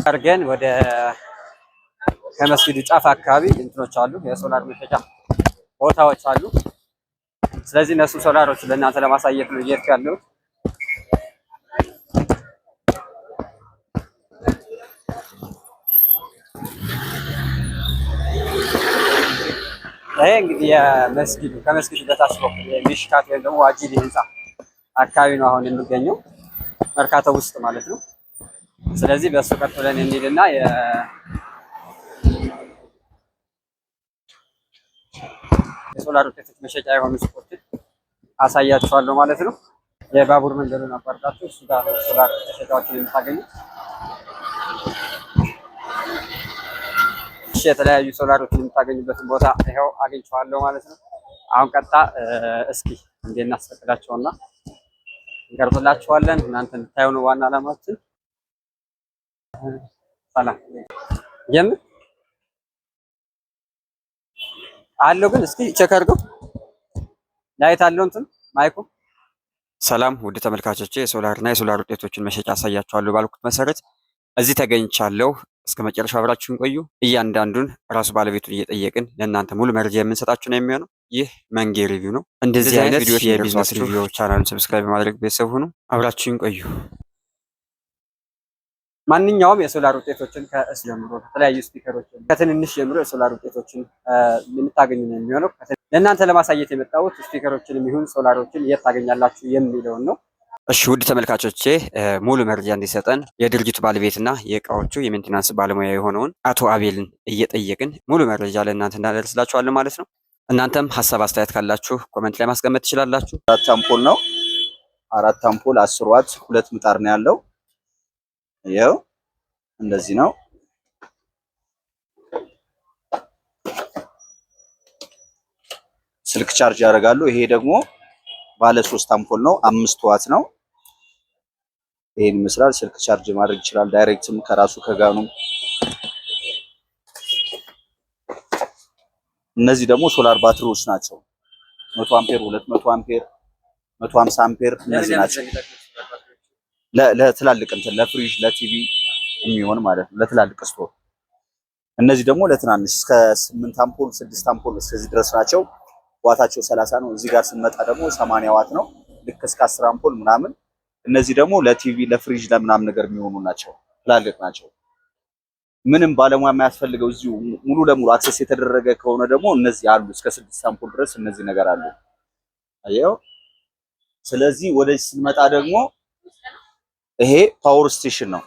አድርገን ወደ ከመስጊዱ ጫፍ አካባቢ እንትኖች አሉ፣ የሶላር መሸጫ ቦታዎች አሉ። ስለዚህ እነሱ ሶላሮች ለእናንተ ለማሳየት ነው እየሄድኩ ያለሁት። ይሄ እንግዲህ የመስጊዱ ከመስጊዱ በታች በኩል የሚሽካት ወይም ደግሞ ዋጂዲ ህንፃ አካባቢ ነው አሁን የሚገኘው፣ መርካቶ ውስጥ ማለት ነው። ስለዚህ በእሱ ቀጥ ብለን እንሂድና የሶላር ውጤቶች መሸጫ የሆኑ ሱቆችን አሳያችኋለሁ ማለት ነው። የባቡር መንገዱን አቋርጣችሁ እሱ ጋር ነው ሶላር መሸጫዎችን የምታገኙት። እሺ፣ የተለያዩ ሶላሮችን የምታገኙበትን ቦታ ይኸው አግኝቼዋለሁ ማለት ነው። አሁን ቀጥታ እስኪ እንዴ እናስፈቅዳቸውና እንቀርጽላችኋለን። እናንተ እንድታዩ ነው ዋና ዓላማችን። ሰላም የምን አለው ግን እስኪ check አድርገው light አለው እንትን mic ኡ። ሰላም ውድ ተመልካቾቼ፣ የሶላር እና የሶላር ውጤቶችን መሸጫ አሳያችኋለሁ ባልኩት መሰረት እዚህ ተገኝቻለሁ። እስከ መጨረሻው አብራችሁን ቆዩ። እያንዳንዱን ራሱ ባለቤቱን እየጠየቅን ለእናንተ ሙሉ መረጃ የምንሰጣችሁ ነው የሚሆነው። ይህ መንጌ Review ነው። እንደዚህ አይነት የ business review ቻናሉን subscribe በማድረግ ቤተሰብ ሁኑ። አብራችሁን ቆዩ። ማንኛውም የሶላር ውጤቶችን ከእስ ጀምሮ ከተለያዩ speaker ኦች ከትንንሽ ጀምሮ የሶላር ውጤቶችን የምታገኙ ነው የሚሆነው። ለእናንተ ለማሳየት የመጣሁት speaker ኦችን ይሁን ሶላሮችን የት ታገኛላችሁ የሚለውን ነው። እሺ ውድ ተመልካቾቼ ሙሉ መረጃ እንዲሰጠን የድርጅቱ ባለቤትና የእቃዎቹ የ maintenance ባለሙያ የሆነውን አቶ አቤልን እየጠየቅን ሙሉ መረጃ ለእናንተ እናደርስላችኋለን ማለት ነው። እናንተም ሀሳብ አስተያየት ካላችሁ comment ላይ ማስቀመጥ ትችላላችሁ። አራት አምፖል ነው። አራት አምፖል 10 ዋት ሁለት ምጣድ ነው ያለው። ይኸው እንደዚህ ነው። ስልክ charge ያደርጋሉ። ይሄ ደግሞ ባለ ሶስት አምፖል ነው። 5 ዋት ነው። ይሄን ይመስላል። ስልክ charge ማድረግ ይችላል። direct ም ከራሱ ከጋኑ። እነዚህ ደግሞ ሶላር ባትሪዎች ናቸው። 100 አምፔር፣ 200 አምፔር፣ 150 አምፔር እነዚህ ናቸው። ለትላልቅ እንትን ለ fridge ለ TV የሚሆን ማለት ነው። ለትላልቅ store። እነዚህ ደግሞ ለትናንሽ እስከ 8 አምፖል 6 አምፖል እስከዚህ ድረስ ናቸው። ዋታቸው 30 ነው። እዚህ ጋር ስንመጣ ደግሞ 80 ዋት ነው። ልክ እስከ 10 አምፖል ምናምን። እነዚህ ደግሞ ለ TV ለ fridge ለምናምን ነገር የሚሆኑ ናቸው። ትላልቅ ናቸው። ምንም ባለሙያ የማያስፈልገው እዚሁ ሙሉ ለሙሉ access የተደረገ ከሆነ ደግሞ እነዚህ አሉ። እስከ 6 አምፖል ድረስ እነዚህ ነገር አሉ። አየው። ስለዚህ ወደዚህ ስንመጣ ደግሞ ይሄ power station ነው።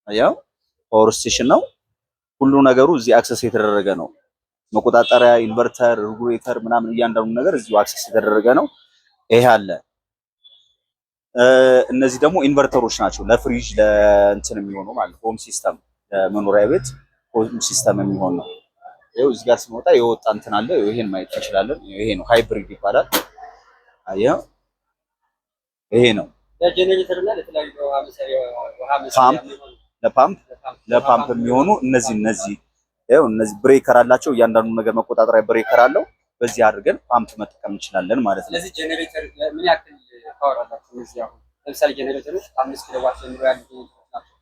አየው፣ power station ነው። ሁሉ ነገሩ እዚህ access የተደረገ ነው። መቆጣጠሪያ፣ inverter፣ regulator ምናምን እያንዳንዱ ነገር እዚሁ access የተደረገ ነው። ይሄ አለ። እነዚህ ደግሞ inverter ኦች ናቸው። ለፍሪጅ ለእንትን የሚሆኑ ማለት home system፣ ለመኖሪያ ቤት home system የሚሆን ነው። ይኸው እዚህ ጋር ስንወጣ የወጣ እንትን አለ። ይሄን ማየት እንችላለን። ይሄ ነው hybrid ይባላል። አየው፣ ይሄ ነው ፓምፕ፣ ለፓምፕ የሚሆኑ እነዚህ ይኸው እነዚህ breaker አላቸው። እያንዳንዱ ነገር መቆጣጠሪያ breaker አለው። በዚህ አድርገን ፓምፕ መጠቀም እንችላለን ማለት ነው። ስለዚህ ጄኔሬተር ምን ያክል power አላቸው? እነዚህ አሁን ለምሳሌ ጄኔሬተሮች 5 ኪሎ ዋት ጀምሮ ያሉ ናቸው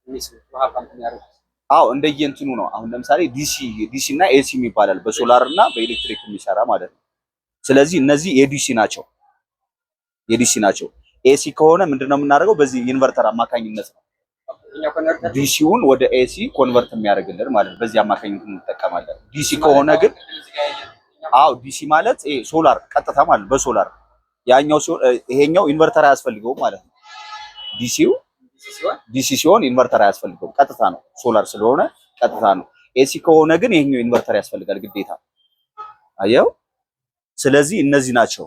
የሚስቡት ውሃ ፓምፕ የሚያደርጉት። አዎ እንደየእንትኑ ነው። አሁን ለምሳሌ DC እና AC ይባላል። በሶላር እና በኤሌክትሪክ የሚሰራ ማለት ነው። ስለዚህ እነዚህ የ DC ናቸው፣ የ DC ናቸው። AC ከሆነ ምንድነው የምናደርገው? በዚህ inverter አማካኝነት ነው DC ውን ወደ AC convert የሚያደርግልን ማለት ነው። በዚህ አማካኝነት እንጠቀማለን። DC ከሆነ ግን አዎ DC ማለት ይሄ ሶላር ቀጥታ ማለት በሶላር ያኛው ሲሆን ይሄኛው inverter አያስፈልገውም ማለት ነው። DC ው DC ሲሆን inverter አያስፈልገውም፣ ቀጥታ ነው። ሶላር ስለሆነ ቀጥታ ነው። AC ከሆነ ግን ይሄኛው inverter ያስፈልጋል ግዴታ። አየው። ስለዚህ እነዚህ ናቸው።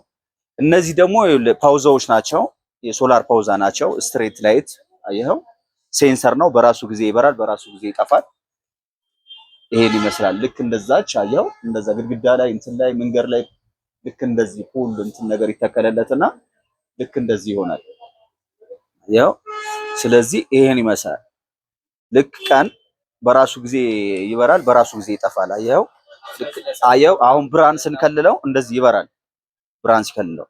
እነዚህ ደግሞ ፓውዛዎች ናቸው፣ የሶላር ፓውዛ ናቸው። street light አየኸው፣ sensor ነው። በራሱ ጊዜ ይበራል፣ በራሱ ጊዜ ይጠፋል። ይሄን ይመስላል። ልክ እንደዛች አየኸው፣ እንደዛ ግድግዳ ላይ እንትን ላይ መንገድ ላይ ልክ እንደዚህ ሁሉ እንትን ነገር ይተከለለትና ልክ እንደዚህ ይሆናል። ያው ስለዚህ ይሄን ይመስላል። ልክ ቀን በራሱ ጊዜ ይበራል፣ በራሱ ጊዜ ይጠፋል። አየኸው፣ ልክ አየኸው። አሁን ብርሃን ስንከልለው እንደዚህ ይበራል። ብርሃን ሲከልለው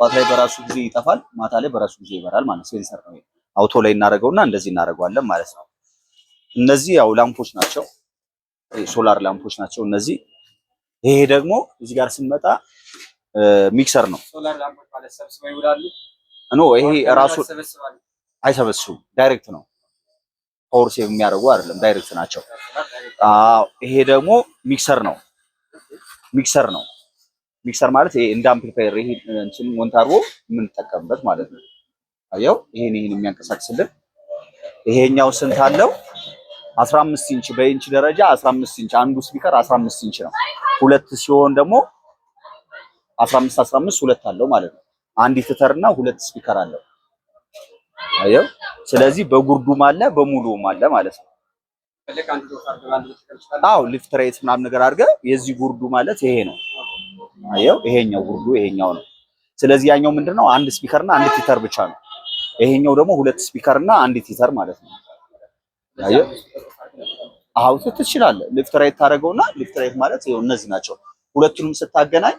ጠዋት ላይ በራሱ ጊዜ ይጠፋል፣ ማታ ላይ በራሱ ጊዜ ይበራል ማለት sensor ነው። Auto ላይ እናደርገውና እንደዚህ እናደርገዋለን ማለት ነው። እነዚህ ያው lamp ኦች ናቸው፣ solar lamp ኦች ናቸው እነዚህ። ይሄ ደግሞ እዚህ ጋር ስንመጣ mixer ነው። Solar lamp ኦች ማለት ሰብስበው ይውላሉ። No ይሄ ራሱ ይሰበስባሉ። አይሰበስቡም፣ direct ነው። Power save የሚያደርጉ አይደለም፣ direct ናቸው። አዎ ይሄ ደግሞ mixer ነው። Mixer ነው። Mixer ማለት ይሄ እንደ አምፕሊፋየር ይሄ እንትን ሞንታርቦ የምንጠቀምበት ማለት ነው። አየው ይሄን ይሄን የሚያንቀሳቅስልን። ይሄኛው ስንት አለው? 15 ኢንች፣ በኢንች ደረጃ 15 ኢንች፣ አንዱ speaker 15 ኢንች ነው። ሁለት ሲሆን ደግሞ 15 15 ሁለት አለው ማለት ነው። አንድ tweeter እና ሁለት speaker አለው። አየው። ስለዚህ በጉርዱም አለ በሙሉም አለ ማለት ነው። ልክ አንድ ዶክ አድርገህ አንድ መጠቀም ይችላል። አዎ left right ምናምን ነገር አድርገህ የዚህ ጉርዱ ማለት ይሄ ነው። አየው ይሄኛው ጉርዱ ይሄኛው ነው። ስለዚህ ያኛው ምንድነው አንድ speaker እና አንድ tweeter ብቻ ነው። ይሄኛው ደግሞ ሁለት speaker እና አንድ tweeter ማለት ነው። አየው አዎ ትችላለህ። Left right ታደርገውና left right ማለት ይኸው እነዚህ ናቸው። ሁለቱንም ስታገናኝ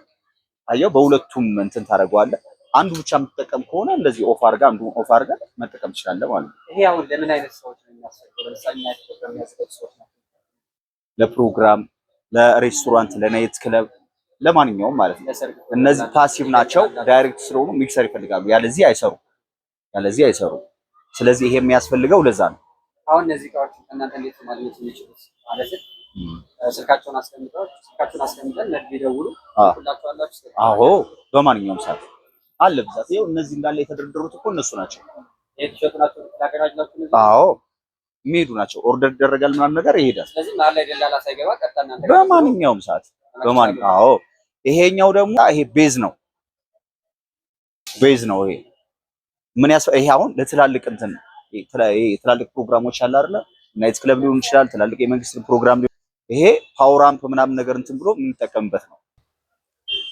አየው በሁለቱም እንትን ታደርገዋለህ። አንዱ ብቻ የምትጠቀም ከሆነ እንደዚህ off አድርገህ አንዱ off አድርገህ መጠቀም ትችላለህ ማለት ነው። ይሄ አሁን ለምን አይነት ሰዎች ነው የሚያስፈልገው? ለምሳሌ night ፕሮግራም የሚያዘጋጁ ሰዎች ናቸው። ለፕሮግራም፣ ለሬስቶራንት፣ ለ night club፣ ለማንኛውም ማለት ነው። ለሰርግ እነዚህ passive ናቸው። Direct ስለሆኑ mixer ይፈልጋሉ። ያለዚህ አይሰሩም። ያለዚህ አይሰሩም። ስለዚህ ይሄ የሚያስፈልገው ለዛ ነው። አሁን እነዚህ እቃዎች ከእናንተ እንዴት ነው ማግኘት የሚችሉት? ማለት ስልካቸውን አስቀምጠን ቢደውሉ ሁላችሁ አላችሁ? አዎ በማንኛውም ሰዓት አለ ብዛት። ይኸው እነዚህ እንዳለ የተደረደሩት እኮ እነሱ ናቸው። የተሸጡ ናቸው። ታገናኛላችሁ እነዚህ? አዎ የሚሄዱ ናቸው። Order ይደረጋል ምናምን ነገር ይሄዳል። ስለዚህ መሀል ላይ ደላላ ሳይገባ ቀጥታ እናንተ ጋር በማንኛውም ሰዓት በማንኛውም አዎ። ይሄኛው ደግሞ ይሄ bass ነው። Bass ነው ይሄ ምን ያስ ይሄ አሁን ለትላልቅ እንትን ይሄ ትላልቅ ፕሮግራሞች አለ አይደለ? Night club ሊሆን ይችላል፣ ትላልቅ የመንግስት ፕሮግራም ሊሆን ይሄ power amp ምናምን ነገር እንትን ብሎ የምንጠቀምበት ነው።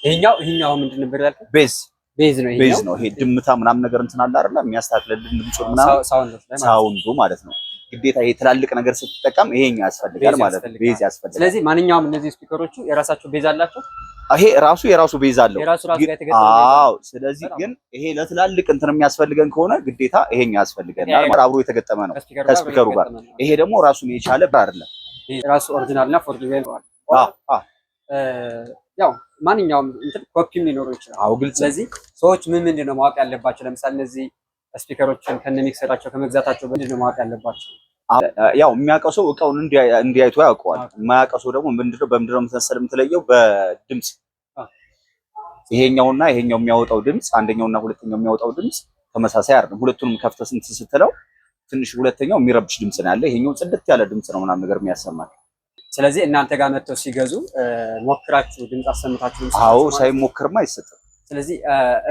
ይሄኛው ምንድን ነበር ያልከው? Bass Bass ነው ይሄኛው። Bass ነው ይሄ ድምታ ምናምን ነገር እንትን አለ አይደለ? የሚያስተካክልልን ድምፁን ምናምን Sound ላይ ማለት ነው። Sound ኡ ማለት ነው። ግዴታ ይሄ ትላልቅ ነገር ስትጠቀም ይሄኛው ያስፈልጋል Bass ማለት ነው። ያስፈልጋል። Bass ያስፈልጋል። ስለዚህ ማንኛውም እነዚህ speaker ኦቹ የራሳቸው bass አላቸው። ይሄ ራሱ የራሱ bass አለው። የራሱ ራሱ ጋር የተገጠመ bass አለው። አዎ። ስለዚህ ግን ይሄ ለትላልቅ እንትን የሚያስፈልገን ከሆነ ግዴታ ይሄኛው ያስፈልገናል ማለት አብሮ የተገጠመ ነው ከ speaker ኡ ከ speaker ኡ ጋር። የተገጠመ ነው። ይሄ ደግሞ ራሱን የቻለ አይደለም። ይሄ ራሱ original እና forge አዎ አዎ ያው ማንኛውም እንትን ኮፒም ሊኖረው ይችላል። አዎ ግልጽ ነው። ስለዚህ ሰዎች ምን ምንድን ነው ማወቅ ያለባቸው? ለምሳሌ እነዚህ speaker ኦችን ከነ mixer ኣቸው ከመግዛታቸው ምንድን ነው ማወቅ ያለባቸው? ያው የሚያውቀው ሰው እቃውን እንዲያይቶ ያውቀዋል። የማያውቀው ሰው ደግሞ ምንድነው በምንድነው መሰል የምትለየው በድምጽ ይሄኛውና ይሄኛው የሚያወጣው ድምጽ አንደኛውና ሁለተኛው የሚያወጣው ድምጽ ተመሳሳይ አይደለም። ሁለቱንም ከፍተህ ስንት ስትለው ትንሽ ሁለተኛው የሚረብሽ ድምጽ ነው ያለ፣ ይሄኛው ጽድት ያለ ድምጽ ነው ምናምን ነገር የሚያሰማል። ስለዚህ እናንተ ጋር መጥተው ሲገዙ ሞክራችሁ ድምጽ አሰምታችሁ አዎ ሳይሞክርማ አይሰጥም። ስለዚህ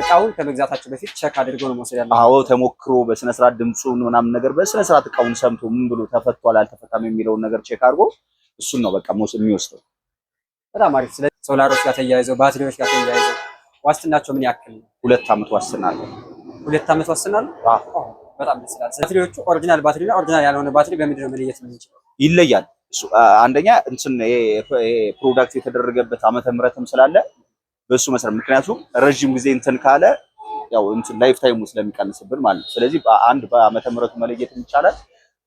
እቃውን ከመግዛታቸው በፊት check አድርገው ነው መውሰድ ያለባቸው። አዎ ተሞክሮ በስነ ስርዓት ድምፁን ምናምን ነገር በስነ ስርዓት እቃውን ሰምቶ ምን ብሎ ተፈቷል አልተፈታም የሚለውን ነገር check አድርጎ እሱን ነው በቃ የሚወስደው። በጣም አሪፍ። ስለዚህ ሶላሮች ጋር ተያይዘው ባትሪዎች ጋር ተያይዘው ዋስትናቸው ምን ያክል ነው? 2 ዓመት ዋስትና አለው። 2 ዓመት ዋስትና አለው። አዎ በጣም ደስ ይላል። ባትሪዎቹ original ባትሪ እና original ያልሆነ ባትሪ በምንድን ነው መለየት የምንችለው? ይለያል። እሱ አንደኛ እንትን ይሄ product የተደረገበት ዓመተ ምህረትም ስላለ በሱ መሰረት፣ ምክንያቱም ረጅም ጊዜ እንትን ካለ ያው እንትን life time ኡ ስለሚቀንስብን ማለት ነው። ስለዚህ አንድ በዓመተ ምህረቱ መለየት ይቻላል።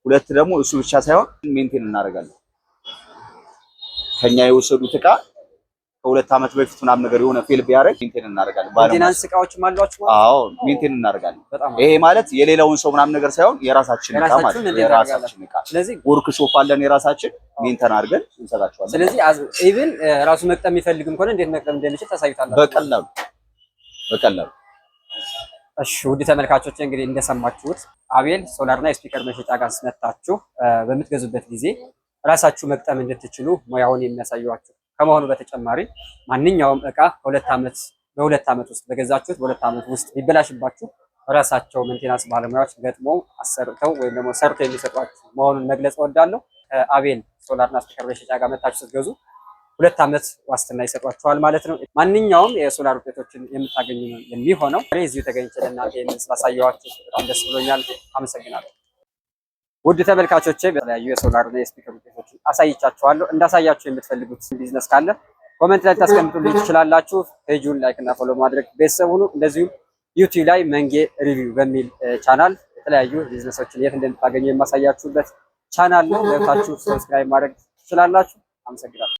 ሁለት ደግሞ እሱ ብቻ ሳይሆን maintain እናደርጋለን። ከኛ የወሰዱት እቃ ከ2 ዓመት በፊት ምናምን ነገር የሆነ fail ቢያደርግ maintain እናደርጋለን። Maintenance እቃዎችም አሏችሁ ማለት ነው? አዎ maintain እናደርጋለን። በጣም ይሄ ማለት የሌላውን ሰው ምናምን ነገር ሳይሆን የራሳችን እቃ ማለት ነው። የራሳችን እቃ ስለዚህ ወርክሾፕ አለን የራሳችን maintain አድርገን እንሰጣቸዋለን። ስለዚህ even ራሱ መግጠም የሚፈልግም ከሆነ እንዴት መግጠም እንደሚችል ታሳዩታላችሁ። በቀላሉ በቀላሉ። እሺ ውድ ተመልካቾች እንግዲህ እንደሰማችሁት አቤል ሶላርና የ speaker መሸጫ ጋር ስመጣችሁ በምትገዙበት ጊዜ ራሳችሁ መግጠም እንድትችሉ ሙያውን የሚያሳዩአችሁ ከመሆኑ በተጨማሪ ማንኛውም እቃ በሁለት ዓመት ውስጥ በገዛችሁት በ2 ዓመት ውስጥ ቢበላሽባችሁ ራሳቸው maintenance ባለሙያዎች ገጥመው አሰርተው ወይም ደግሞ ሰርተው የሚሰጧችሁ መሆኑን መግለጽ እወዳለሁ። ከአቤል ሶላርና speaker መሸጫ ጋር መታችሁ ስትገዙ 2 ዓመት ዋስትና ይሰጧችኋል ማለት ነው። ማንኛውም የሶላር ውጤቶችን የምታገኙ ነው የሚሆነው። እዚሁ ተገኝቼ ለእናንተ ይህንን ስላሳየኋችሁ በጣም ደስ ብሎኛል። አመሰግናለሁ። ውድ ተመልካቾቼ በተለያዩ የሶላር እና የ speaker ውጤቶችን አሳይቻችኋለሁ። እንዳሳያችሁ የምትፈልጉት ቢዝነስ ካለ Comment ላይ ታስቀምጡልኝ ትችላላችሁ። Page ኡን like እና follow ማድረግ ቤተሰብ ሁኑ። እንደዚሁም YouTube ላይ መንጌ Review በሚል ቻናል የተለያዩ ቢዝነሶችን የት እንደምታገኙ የማሳያችሁበት ቻናል ነው። ገብታችሁ subscribe ማድረግ ትችላላችሁ። አመሰግናለሁ።